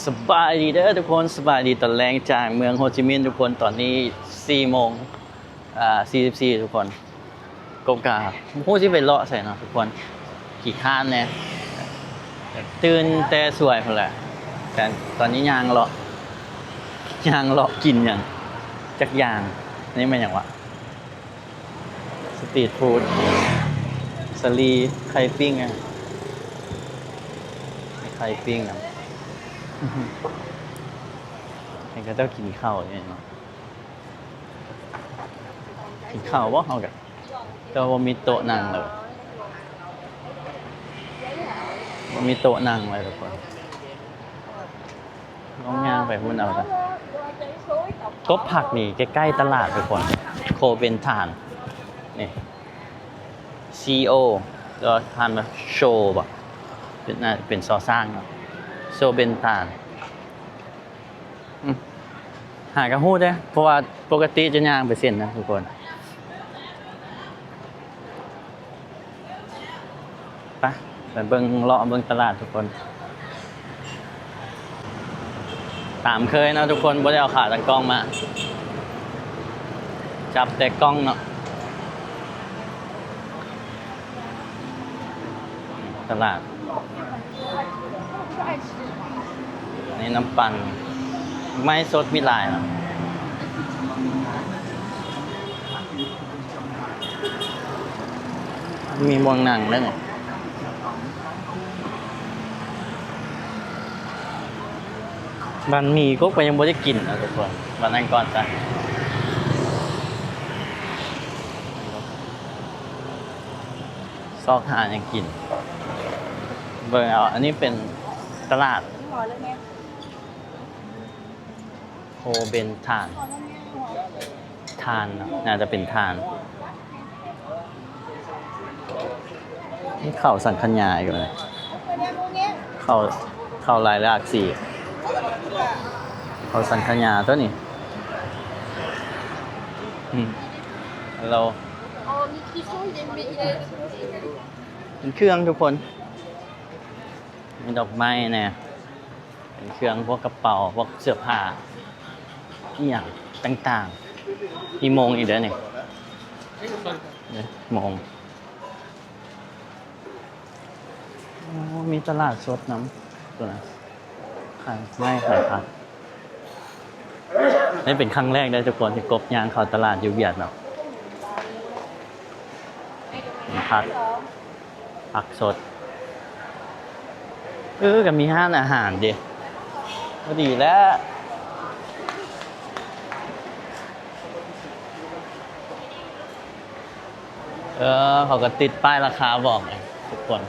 ສະບາຍດີເດີທຸກຄົນ ສະບາຍດີຕອນແລງຈາກເມືອງໂຮຈິມິນທຸກຄົນ. ຕອນນີ້ສີ່ໂມງ ອ່າ ສີ່ສິບສີ່ ທຸກຄົນ. ກົບກະບໍ່ຮູ້ຊິໄປເລາະໃສເນາະທຸກຄົນ ຂີ້ຄ້ານແດ່. ຕື່ນແຕ່ສວຍພຸ້ນແຫຼະ ແຕ່ຕອນນີ້ຍ່າງເລາະ ຍ່າງເລາະກິນຫຍັງຈັກຢ່າງ. ນີ້ແມ່ນຫຍັງວະ? ສະຕີດຟູດ ສາລີ ໄຂ່ປີ້ງ ອະ ໄຂ່ປີ້ງນຳ. ເຫັນເຂົາເຈົ້າກິນເຂົ້າຢູ່ເນາະ. ກິນເຂົ້າບໍ່? ເຮົາກະ ແຕ່ວ່າບໍ່ມີໂຕະນັ່ງເລີຍ ບໍ່ມີໂຕະນັ່ງເລີຍທຸກຄົນ. ລອງຍ່າງໄປພຸ້ນເອົາຊະ. ກົບຜັກນີ້ໃກ້ໆຕະຫຼາດທຸກຄົນ ໂຄເບັນທານ ນີ້ ຊີໂອ ແລ້ວທ່ານວ່າໂຊບໍ ເປັນ ໜ້າເປັນຊໍຊ້າງເນາະ ໂຊເບັນທານ. ອືມ ຫາກະຮູ້ເດ້ ເພາະວ່າປົກກະຕິຈະຍ່າງໄປເສັ້ນນະທຸກຄົນ. ໄປ ໄປເບິ່ງ ເລາະເບິ່ງຕະຫຼາດທຸກຄົນ. ຕາມເຄີຍເນາະທຸກຄົນ ບໍ່ໄດ້ເອົາຂາຕັ້ງກ້ອງມາ ຈັບແຕ່ກ້ອງເນາະ. ຕະຫຼາດ ນີ້ນ້ຳປັ່ນ ໄມ້ສົດມີຫຼາຍເນາະ. ມີບ່ອນນັ່ງເດີ. ບັນໝີ່ກົບກະຍັງບໍ່ໄດ້ກິນເນາະທຸກຄົນ ບັນນັ້ນກ່ອນຊະ. ຊອກຫາຫຍັງກິນ ເບິ່ງເອົາ. ອັນນີ້ເປັນຕະຫຼາດໂຄເບັນທານ ຖ່ານເນາະ ໜ້າຈະເປັນຖ່ານ. ມີເຂົ້າສັງຂະຫຍາອີກແລ້ວ ເຂົ້າ ເຂົ້າຫຼາຍຫຼາກສີ ເຂົ້າສັງຂະຫຍາຕົວນີ້. ອືມ ເຮົາ ເປັນເຄື່ອງທຸກຄົນ ມີດອກໄມ້ແດ່ ເປັນເຄື່ອງ ພວກກະເປົາ ພວກເສື້ອຜ້າ ອີ່ຫຍັງຕ່າງໆ. ມີໂມງອີກເດີນີ້ ໂມງ. ໂອ້ ມີຕະຫຼາດສົດນຳ ໂຕນະ ຂາຍໄມ້ຂາຍຜັກ. ນີ້ເປັນຄັ້ງແລກເດີທຸກຄົນ ທີ່ກົບຍ່າງເຂົ້າຕະຫຼາດຢູ່ຫວຽດເນາະ. ຜັກ ຜັກສົດ ເອີ ກະມີຮ້ານອາຫານເດ ພໍດີແລ້ວ. ເອີ ເຂົາກະຕິດປ້າຍລາຄາບອກ ທຸກຄົນ.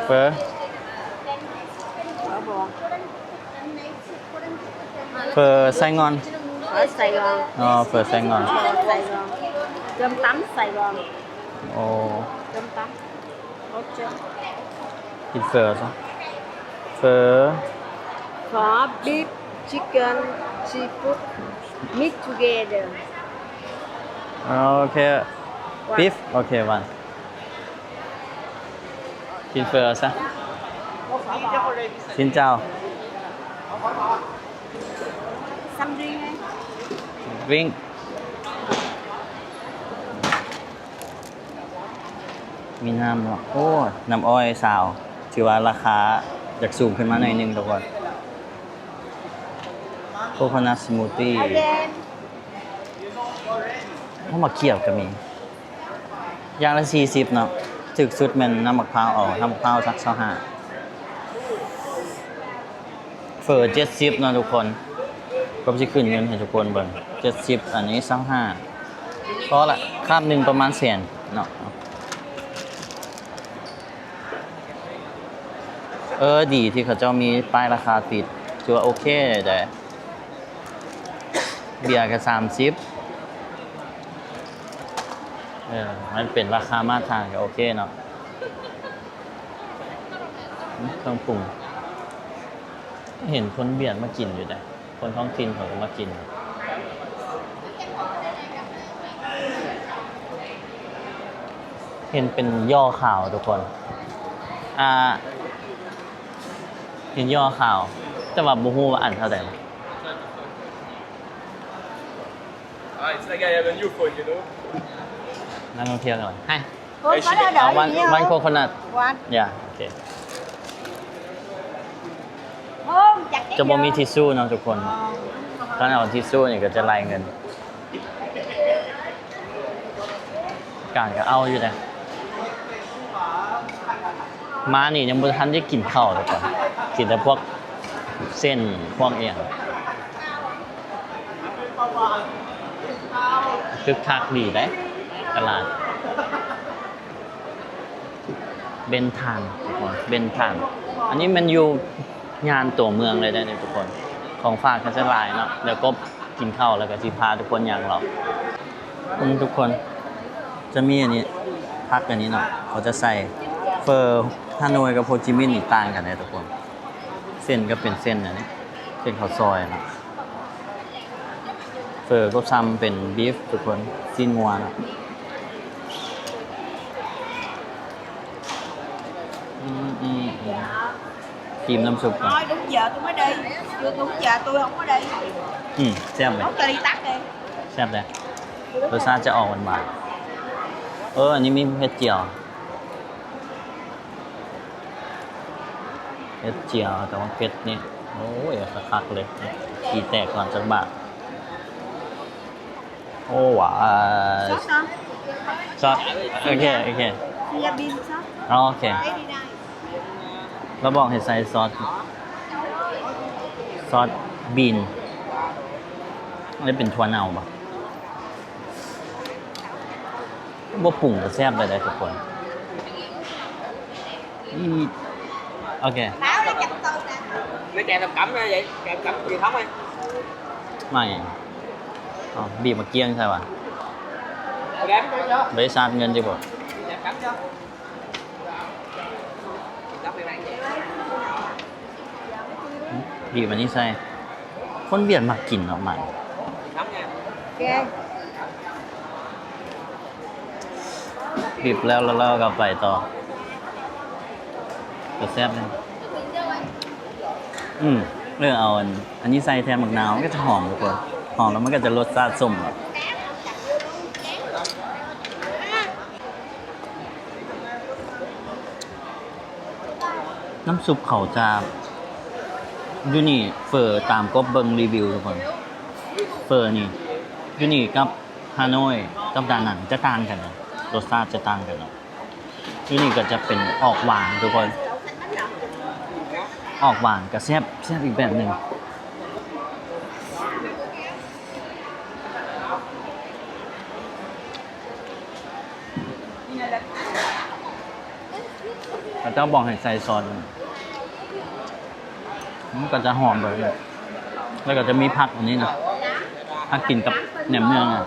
ເຟີ ເຝີໄຊງ່ອນ ເຝີໄຊງ່ອນ ອໍ ເຝີໄຊງ່ອນ ເຝີໄຊງ່ອນ ສົ້ມຕຳໄຊງ່ອນ. ໂອ້ ສົ້ມຕຳ ໂອເຄ ກິນເຝີຊະ ເຝີ ເຝີ beef, chicken, seafood, meat together. ໂອເຄ beef ໂອເຄ one. ກິນເຝີຊະ ຊິນເຈົ້າ. Some drink, eh? Drink. ມີນ້ຳເນາະ ໂອ້ ນ້ຳອ້ອຍຊາວ ຖືວ່າລາຄາຢາກສູງຂຶ້ນມາໜ້ອຍໜຶ່ງທຸກຄົນ. Coconut smoothie ໂອ້ ໝາກຂຽວກະມີ ຢ່າງລະສີ່ສິບເນາະ. ຖືກສຸດແມ່ນນ້ຳໝາກພ້າວ ເອົານ້ຳໝາກພ້າວສັກຊາວຫ້າ. ເຝີເຈັດສິບເນາະທຸກຄົນ ກໍຊິຂຶ້ນເງິນໃຫ້ທຸກຄົນເບິ່ງ ເຈັດສິບ ອັນນີ້ຊາວຫ້າ. ພໍລະ ຄາບໜຶ່ງປະມານແສນເນາະ. ເອີ ດີທີ່ເຂົາເຈົ້າມີປ້າຍລາຄາຕິດ ຖືວ່າໂອເຄໄດ໋. ເບຍກະສາມສິບ ເອີ ມັນເປັນລາຄາມາດຖານກະໂອເຄເນາະ. ເຄື່ອງປຸງ ເຫັນຄົນຫວຽດມາກິນຢູ່ເດ ຄົນທ້ອງຖິ່ນເຂົາກະມາກິນ. ເຫັນເປັນຍໍ່ຂາວທຸກຄົນ ອ່າ ເຫັນຍໍ່ຂາວ ແຕ່ວ່າບໍ່ຮູ້ວ່າອັນເທົ່າໃດ. Ah, it's like I have a new phone, you know. ນັກທ່ອງທ່ຽວກ່ອນ Hi. ເອົາ one, one coconut. One. Yeah, okay. ຈະບໍ່ມີທິຊຊູ່ເນາະທຸກຄົນ. ຖ້າເອົາທິຊຊູ່ນີ້ກໍຈະໄລ່ເງິນ. ການກໍເອົາຢູ່ເດ້. ມານີ້ຍັງບໍ່ທັນໄດ້ກິນເຂົ້າເລີຍ ກິນແຕ່ພວກເສັ້ນພວກອີ່ຫຍັງ. ຄຶກຄັກດີເດ້ຕະຫຼາດ. ເບັນທານ ທຸກຄົນ ເບັນທານ. ອັນນີ້ແມ່ນຢູ່ຍ່ານຕົວເມືອງເລີຍເດ້ນີ້ທຸກຄົນ. ຂອງຝາກກໍຈະຫຼາຍເນາະ ແລ້ວກໍກິນເຂົ້າ ແລ້ວກໍຊິພາທຸກຄົນຍ່າງເລາະ. ອືມ ທຸກຄົນ ຈະມີອັນນີ້ ຜັກອັນນີ້ເນາະ ເຂົາຈະໃສ່. ເຝີຮາໂນຍກັບໂຮຈິມິນນີ້ຕ່າງກັນເດ້ທຸກຄົນ. ເສັ້ນກໍເປັນເສັ້ນອັນນີ້ ເສັ້ນເຂົ້າຊອຍເນາະ. ເຝີກໍຊຳເປັນບີຟທຸກຄົນ ຊີ້ນງົວນະ. ອືມ ອືມ ອືມ ຊີມນ້ຳຊຸບກ່ອນ. Thôi, đúng giờ tôi mới đi. Chưa đúng giờ tôi không có đi. ອືມ ແຊບເລີຍ. Không cho đi tắt đi. ແຊບເລີຍ. ລົດຊາດຈະອອກຫວານໆ. ເອີ ອັນນີ້ມີເຫັດຈຽວ. ເຫັດຈຽວ ແຕ່ວ່າເຜັດນີ້ ໂອ້ຍ ຄັກໆເລີຍ. ຂີ້ແຕກກ່ອນຈັກບາດ. ໂອ້ ວ້າວ. Sốt hả? ຊອດ ໂອເຄ ໂອເຄ. Soya bean sauce. ອໍ ໂອເຄ. Very nice. ລາວບອກໃຫ້ໃສ່ຊອດ ຊອດບີນ ມັນເປັນຖົ່ວເນົ່າບໍ່? ບໍ່ປຸງກໍແຊບໄດ້ເດ້ທຸກຄົນ. ອືມ ໂອເຄ. ໃນແກງກັບກຳນະ ແກງກັບກິນເຂົ້າໄໝ? ໄໝ? ອໍ ບີບໝາກກ້ຽງໃສ່ຫວາ? ບໍ່ໄດ້ຊາດເງິນຕິບໍ່? ບີບອັນນີ້ໃສ່. ຄົນຫວຽດມັກກິນເນາະ ໄໝ. ແກງ ບີບແລ້ວ ແລ້ວ ແລ້ວກໍໄປຕໍ່ ກໍແຊບເດ້. ອືມ ເອີ ເອົາອັນ ອັນນີ້ໃສ່ແທນໝາກນາວ ມັນກໍຈະຫອມທຸກຄົນ. ຫອມແລ້ວມັນກໍຈະລົດຊາດສົ້ມ. ນ້ຳຊຸບເຂົາຈະ ຢູ່ນີ້ເຝີຕາມກົບເບິ່ງຣີວິວທຸກຄົນ. ເຝີນີ້ ຢູ່ນີ້ກັບຮາໂນ້ຍ ກັບດານັງຈະຕ່າງກັນເນາະ ລົດຊາດຈະຕ່າງກັນເນາະ. ຢູ່ນີ້ກໍຈະເປັນອອກຫວານທຸກຄົນ ອອກຫວານກໍແຊບ ແຊບອີກແບບໜຶ່ງ. ເຂົາເຈົ້າບອກໃຫ້ໃສ່ຊອດ ມັນກໍຈະຫອມແບບນີ້ ແລ້ວກໍຈະມີຜັກອັນນີ້ນະ ຖ້າກິນກັບແໜມເໜືອງອະ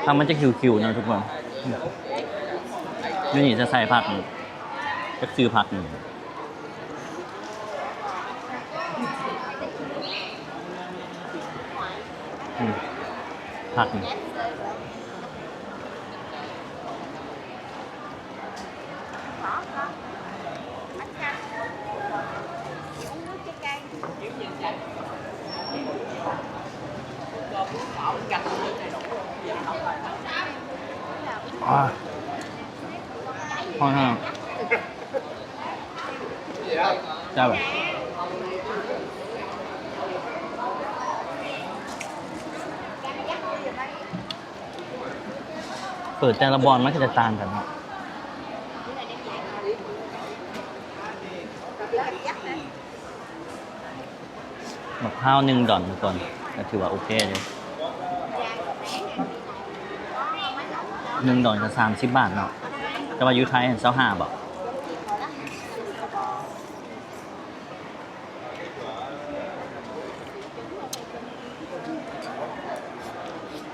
ຜັກມັນຈະຂິວໆນະທຸກຄົນ. ຢູ່ນີ້ຈະໃສ່ຜັກ ຈັກຊື່ຜັກ ອືມ ຜັກນີ້ ອາ ຮ້ອນແຮງ. ແຊບບໍ່? ເປີດແຕ່ລະບ່ອນມັນກໍຈະຕ່າງກັນເນາະ. ໝາກພ້າວໜຶ່ງດອນທຸກຄົນ ກໍຖືວ່າໂອເຄຢູ່. ໜຶ່ງດອນກໍສາມສິບບາດເນາະ ແຕ່ວ່າຢູ່ໄທຫັ້ນຊາວຫ້າບໍ?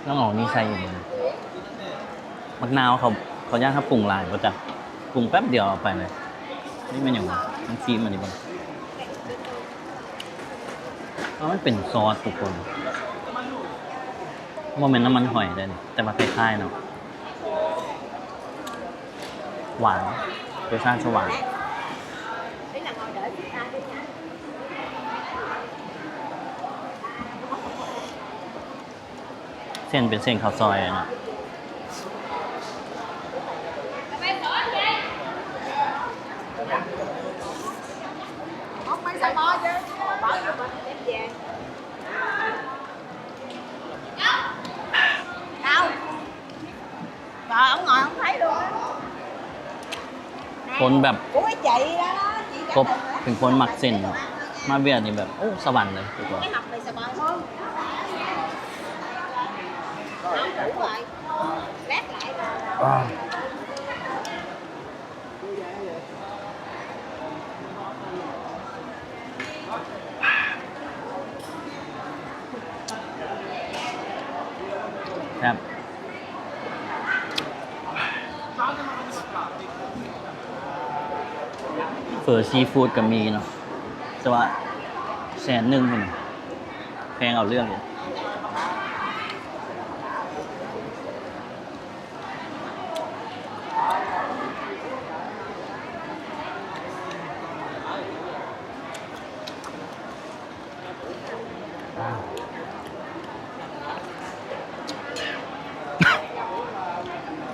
ລອງເອົານີ້ໃສ່ອີກເບິ່ງ. ໝາກນາວເຂົາ ເຂົາຢ້ານເຮົາປຸງຫຼາຍບໍ່ຈັກ ປຸງແປັບດຽວເອົາໄປເລີຍ. ນີ້ແມ່ນຫຍັງວະ? ມັນຊີມອັນນີ້ເບິ່ງ. ເອົາ ມັນເປັນຊອດທຸກຄົນ ບໍ່ແມ່ນນ້ຳມັນຫອຍເດ້ນີ້ ແຕ່ວ່າຄ້າຍໆເນາະ. ຫວານ ໂຕຊານສະຫວ່າງ. ເສັ້ນເປັນເສັ້ນເຂົ້າຊອຍເນາະ. ຄົນແບບ ຄົບ ເປັນຄົນມັກເສັ້ນເນາະ. ມາຫວຽດນີ້ແບບ ໂອ້ ສະຫວັນເລີຍ. ແຊບ. ເຝີຊີຟູດກໍມີເນາະ ແຕ່ວ່າແສນໜຶ່ງພຸ້ນ ແພງເອົາເລື່ອງເລີຍ.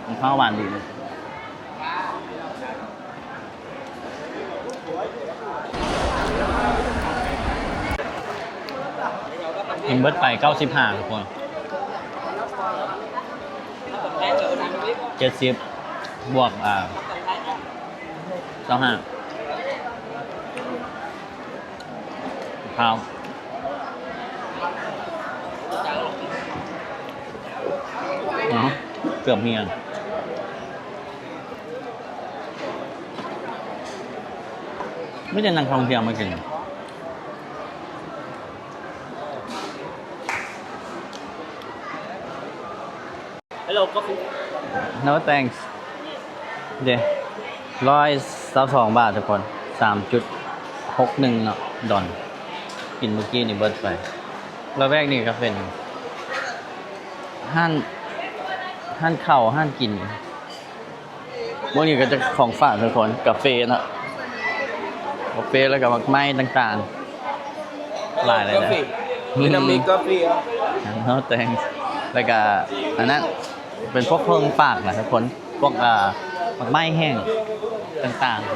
ມັນຫວານດີເລີຍ. ກິນເບິດໄປເກົ້າສິບຫ້າ ທຸກຄົນ. ເຈັດສິບບວກ ອ່າ ຊາວຫ້າ ພາວ. ເອົາ ເກືອບເຮຍ. ມີແຕ່ນັກທ່ອງທ່ຽວມາກິນ. Hello, coffee. No thanks. ເດ້ ຮ້ອຍຊາວສອງບາດ ທຸກຄົນ. ສາມຈຸດຫົກໜຶ່ງເນາະ ດອນ. ກິນມື້ກີ້ນີ້ເບິດໄປ. ລະແວກນີ້ກໍເປັນຮ້ານ ຮ້ານເຂົ້າ ຮ້ານກິນ. ພວກນີ້ກໍຈະຂອງຝາກ ທຸກຄົນ ກາເຟເນາະ ກາເຟ ແລ້ວກໍໝາກໄມ້ຕ່າງໆ ຫຼາຍເລີຍນະ. Coffee. ອືມ Vietnamese coffee ເນາະ. No thanks. ແລ້ວກໍອັນນັ້ນເປັນພວກເຄື່ອງຝາກນະ ທຸກຄົນ ພວກ ເອີ ໝາກໄມ້ແຫ້ງຕ່າງໆ.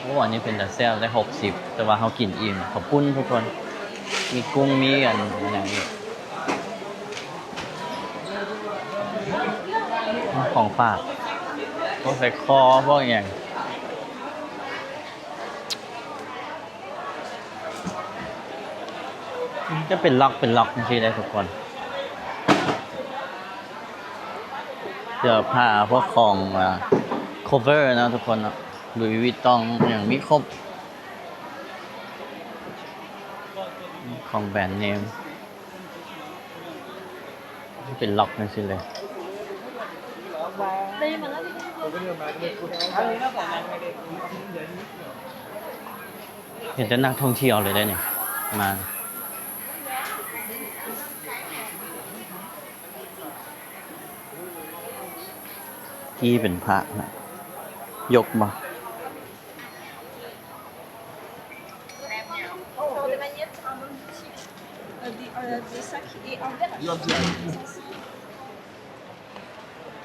ໂອ້ ອັນນີ້ເປັນຕາແຊບເດ້ ຫົກສິບ ແຕ່ວ່າເຮົາກິນອີ່ມ. ເຂົ້າປຸ້ນ ທຸກຄົນ ມີກຸ້ງ ມີອັນ ອັນຫຍັງອີກ ຂອງຝາກ ພວກສາຍຄໍ ພວກຫຍັງ ຈະເປັນລັອກເປັນລັອກຈັ່ງຊີ້ເດ້ ທຸກຄົນ. ເສື້ອຜ້າ ພວກຂອງ ອ່າ cover ເນາະ ທຸກຄົນເນາະ Louis Vuitton ຫຍັງມີຄົບ ຂອງແບຣນເນມ. ເປັນລັອກຈັ່ງຊີ້ເລີຍ. ເຫັນແຕ່ນັກທ່ອງທ່ຽວເລີຍເດ້ນີ້ ມາ. ກີ້ເປັນພະນະ ຍົກບໍ່?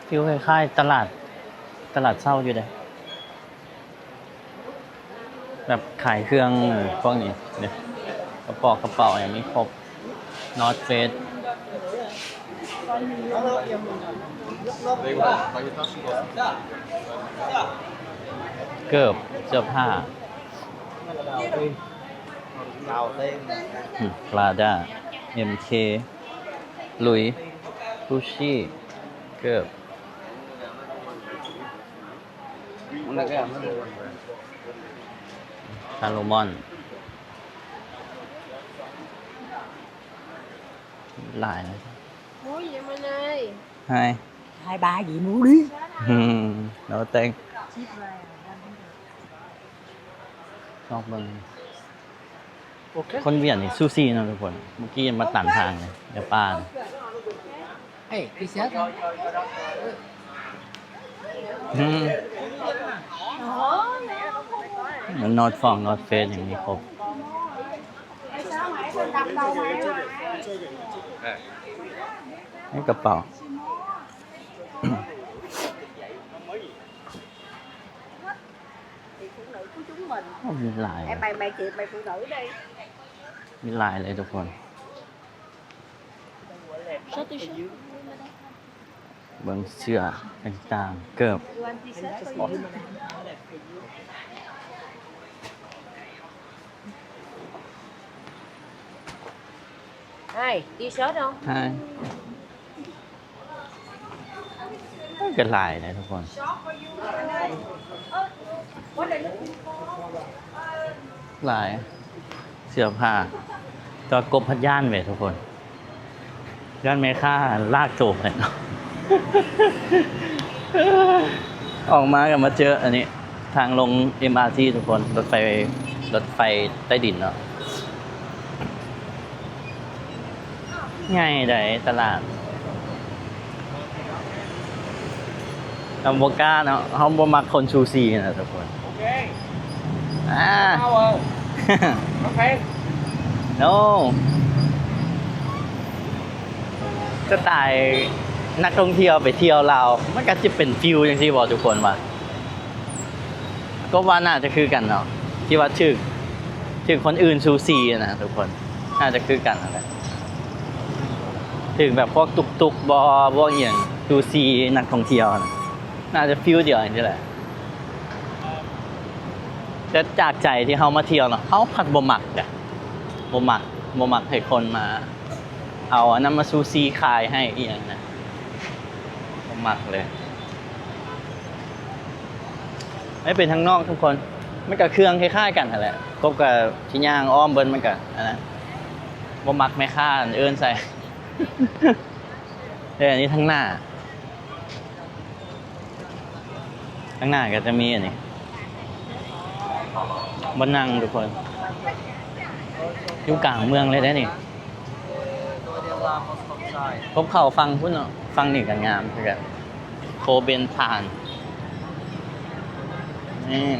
ຟີລຄ້າຍໆຕະຫຼາດ ຕະຫຼາດເຊົ້າຢູ່ເດ້ ແບບຂາຍເຄື່ອງ ເອີ ພວກນີ້ເດ້ ກະປອກກະເປົາຫຍັງມີຄົບ. North Face ເກີບ ເສື້ອຜ້າ ອືມ Prada MK Louis Gucci ເກີບ Salomon ຫຼາຍນະ. Hi. Hi, bye, Yimuli. ອືມ No thanks. ຊອກເບິ່ງ ຄົນຫວຽດນີ້ຊູຊີເນາະ ທຸກຄົນ. ເມື່ອກີ້ມາຕັນທາງເລີຍ ຢ່າປານ. Hey, ອືມ North Front North Face ຫຍັງມີຄົບ ໃນກະເປົາ ໂອ້ ມີຫຼາຍ ມີຫຼາຍເລີຍທຸກຄົນ. ເບິ່ງເສື້ອຕ່າງໆ ເກີບ Hi, T-shirt ເນາະ Hi. ເອີ ກໍຫຼາຍນະທຸກຄົນ ຫຼາຍເສື້ອຜ້າ ແຕ່ວ່າກົບພັດຢ້ານເວີຍທຸກຄົນ ຢ້ານແມ່ຄ້າລາກໂຕໄປເນາະ. ອອກມາກໍມາເຈີອັນນີ້ ທາງລົງ ເອັມອາທີ ທຸກຄົນ ລົດໄຟ ລົດໄຟໃຕ້ດິນເນາະ. ໃຫຍ່ໃດ໋ຕະຫຼາດ ເຮົາບໍ່ກ້າເນາະ ເຮົາບໍ່ມັກຄົນຊູຊີນະທຸກຄົນ. ໂອເຄ ອ່າ ເອົາ ເອົາ ໂອເຄ ໂນ ສະໄຕນັກທ່ອງທ່ຽວໄປທ່ຽວລາວ ມັນກໍຈະເປັນຟີວຈັ່ງຊີ້ບໍ່ທຸກຄົນວ່າ? ກໍວ່າໜ້າຈະຄືກັນເນາະ ທີ່ວ່າຖືກ ຖືກຄົນອື່ນຊູຊີນະທຸກຄົນ ໜ້າຈະຄືກັນຫັ້ນແຫຼະ ຖືກແບບພວກຕຸກຕຸກບໍ ພວກອີ່ຫຍັງຊູຊີນັກທ່ອງທ່ຽວຫັ້ນນະ ໜ້າຈະຟີວດຽວນີ້ແຫຼະ. ແຕ່ຈາກໃຈທີ່ເຮົາມາທ່ຽວເນາະ ເຮົາພັດບໍ່ມັກເດ້ ບໍ່ມັກ ບໍ່ມັກໃຫ້ຄົນມາ ເອົາອັນນັ້ນມາຊູຊີຂາຍໃຫ້ອີ່ຫຍັງນະ ບໍ່ມັກເລີຍ. ໃຫ້ເປັນທາງນອກທຸກຄົນ ມັນກະເຄື່ອງຄ້າຍໆກັນຫັ້ນແຫຼະ ກົບກະຊິຍ່າງອ້ອມເບິ່ງ ມັນກະອັນນັ້ນ ບໍ່ມັກແມ່ຄ້າເອີ້ນໃສ່. ເອີ ອັນນີ້ທາງໜ້າ ທາງໜ້າກໍຈະມີອັນນີ້ ບ່ອນນັ່ງທຸກຄົນ ຢູ່ກາງເມືອງເລີຍເດ້ນີ້. ພົບເຂົ້າຝັ່ງພຸ້ນເນາະ ຝັ່ງນີ້ກໍງາມຄືກັນ ໂຄເບັນພານ ນີ້.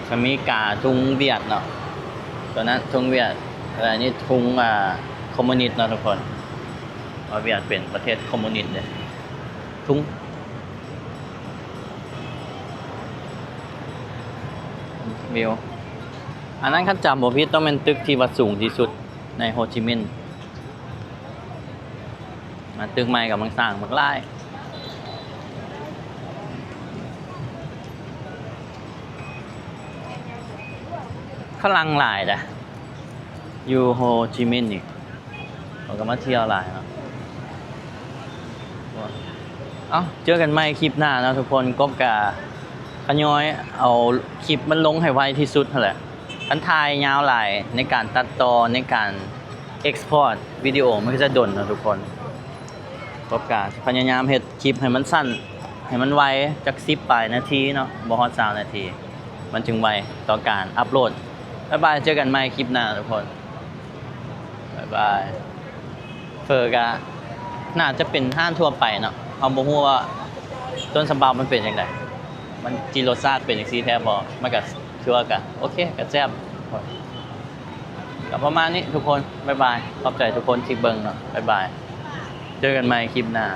ສະມີກາທຸງຫວຽດເນາະ ຕົວນັ້ນທຸງຫວຽດ ແລະ ອັນນີ້ທຸງ ອ່າ ຄອມມູນິດເນາະທຸກຄົນ ເພາະຫວຽດເປັນປະເທດຄອມມູນິດເດ້. ທຸງ ວິວ ອັນນັ້ນຄັນຈຳບໍ່ຜິດຕ້ອງແມ່ນຕຶກທີ່ວ່າສູງທີ່ສຸດໃນໂຮຈິມິນ. ອ່າ ຕຶກໃໝ່ກຳລັງສ້າງບັກຫຼາຍ ຝຣັ່ງຫຼາຍເດ້ ຢູ່ໂຮຈິມິນນີ້ ເຂົາກໍມາທ່ຽວຫຼາຍເນາະ. ເອົ້າ ເຈີກັນໃໝ່ຄລິບໜ້າເນາະທຸກຄົນ ກົບກະຂະຫຍອຍເອົາຄລິບມັນລົງໃຫ້ໄວທີ່ສຸດຫັ້ນແຫຼະ. ຄັນຖ່າຍຍາວຫຼາຍໃນການຕັດຕໍ່ ໃນການເອັກສະພອດວິດີໂອ ມັນກໍຈະດົນເນາະທຸກຄົນ. ກໍກະພະຍາຍາມເຮັດຄລິບໃຫ້ມັນສັ້ນ ໃຫ້ມັນໄວ ຈັກສິບປາຍນາທີເນາະ ບໍ່ຮອດຊາວນາທີ ມັນຈຶ່ງໄວຕໍ່ການອັບໂຫຼດ. ບາຍບາຍ ເຈີກັນໃໝ່ຄລິບໜ້າທຸກຄົນ ບາຍບາຍ. ເຝີກະໜ້າຈະເປັນຮ້ານທົ່ວໄປເນາະ ເຮົາບໍ່ຮູ້ວ່າຕົ້ນສະບັບມັນເປັນຈັ່ງໃດ ມັນຈິລົດຊາດເປັນຈັ່ງຊີ້ແທ້ບໍ່ ມັນກະຖືວ່າກະໂອເຄ ກະແຊບ ກະປະມານນີ້ທຸກຄົນ ບາຍບາຍ. ຂອບໃຈທຸກຄົນທີ່ເບິ່ງເນາະ ບາຍບາຍ ເຈີກັນໃໝ່ຄລິບໜ້າ.